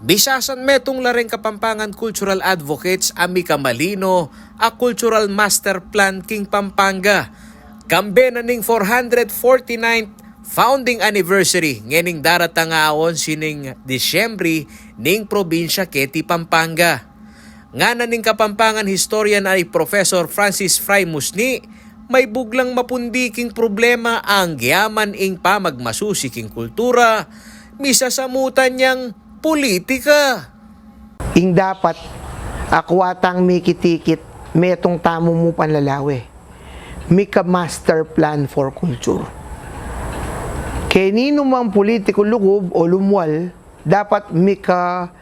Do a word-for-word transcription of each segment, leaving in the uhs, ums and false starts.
Bisasan metung la reng Kapampangan cultural advocates a mikamalino a cultural master plan king Pampanga. Kambe na ning four hundred forty-ninth founding anniversary ngening daratang a onse ning Disyembre ning probinsya keti Pampanga. Ngana ning Kapampangan historian a i Professor Francis Fry Musni, maibug lang mapundi king problema a anggiaman ing pamagmasusi king kultura, misasamutan yang pulitika. Ing dapat, akua tang mikitikit, metung tamu mu panlalawe. Mika master plan for culture. Keni nu mang pulitiku lugub o lumwal, dapat mika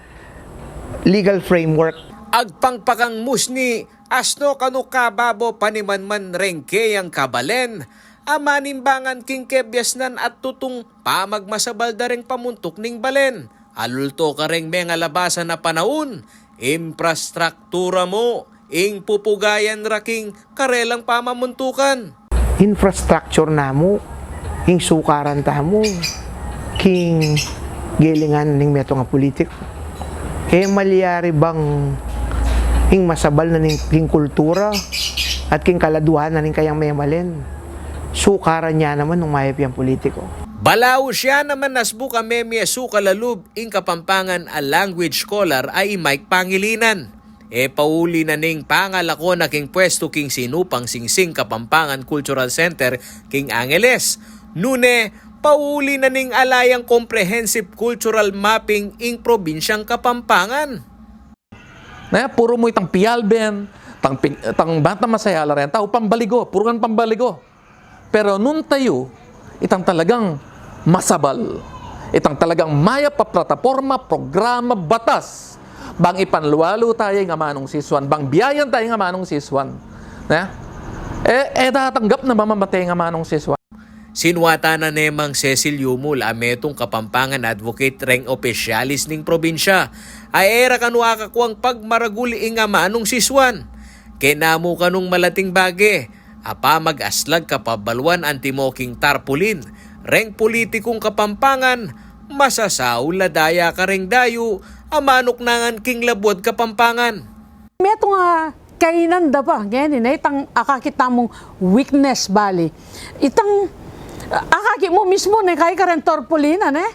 legal framework. Agpang pa kang Musni, asno kanu kababo panimanman reng keyang kabalen a manimbangan king kebiasnan at tutung pamagmasabal da reng pamuntuk ning balen. Alulto kareng mengalabasan a panaun, imprastraktura mu ing pupugayan ra king karelang pamamuntukan. Infrastructure namu, ing sukaran tamu king gelingan ning metung a pulitik. E malyari bang ing masabal na ning king kultura at king kaladuan na ning kayang memalen, sukaran ya naman nung mayap yang pulitiku. Balaus ya naman asbuk a memie sukal a lub ing Kapampangan a language scholar a i Mike Pangilinan. E pauli na ning pangalako na king pwestu king sinupang singsing Kapampangan Cultural Center king Angeles. Nune, pauli na ning ala yang comprehensive cultural mapping ing probinsyang Kapampangan. Ne, puru mu itang pialben, tang, pin- tang bata masaya la renta, o pambaligo, puru kan pambaligo. Pero nung tayu, itang talagang masabal, itang talagang mayap a plataporma, programa, batas, bang ipanlualu taya ing amanung sisuan, bang biayan taya ing amanung sisuan. Ne? E, e datanggap na mamamate ing amanung sisuan. Sinuatan na ne mang Cecil Yumul a metung Kapampangan advocate reng opisyalis ning probinsya a e ra kanu akakuang pagmaragul ing amanung sisuan. Kena mu kanung malating bage, a pamag-aslag kapabaluan antimo king tarpulin reng pulitikung Kapampangan, masasaul a daya kareng dayu a manuknangan king labuad Kapampangan. Metung a kainan da pa ngeni, ne, itang akakit tamung weakness bali. Itang akakit mu mismu, ne, kay kareng tarpulin, ne?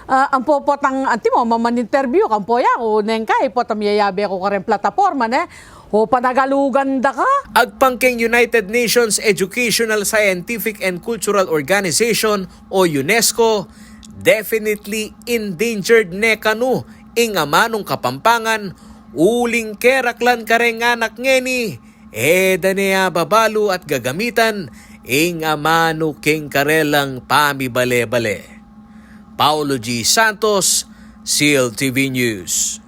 A, ampo potang antimo maman-interview kampo ya ku, neng kay potang miyayabe ku kareng plataporma, ne? O panagalugan da ka. Agpang keng United Nations Educational, Scientific and Cultural Organization o UNESCO, definitely endangered ne kanu ing amanung Kapampangan uling keraklan kareng anak ngeni, e da ne ababalu at gagamitan ing amanu king karelang pamibale-bale. Paulo G Santos, CLTV News.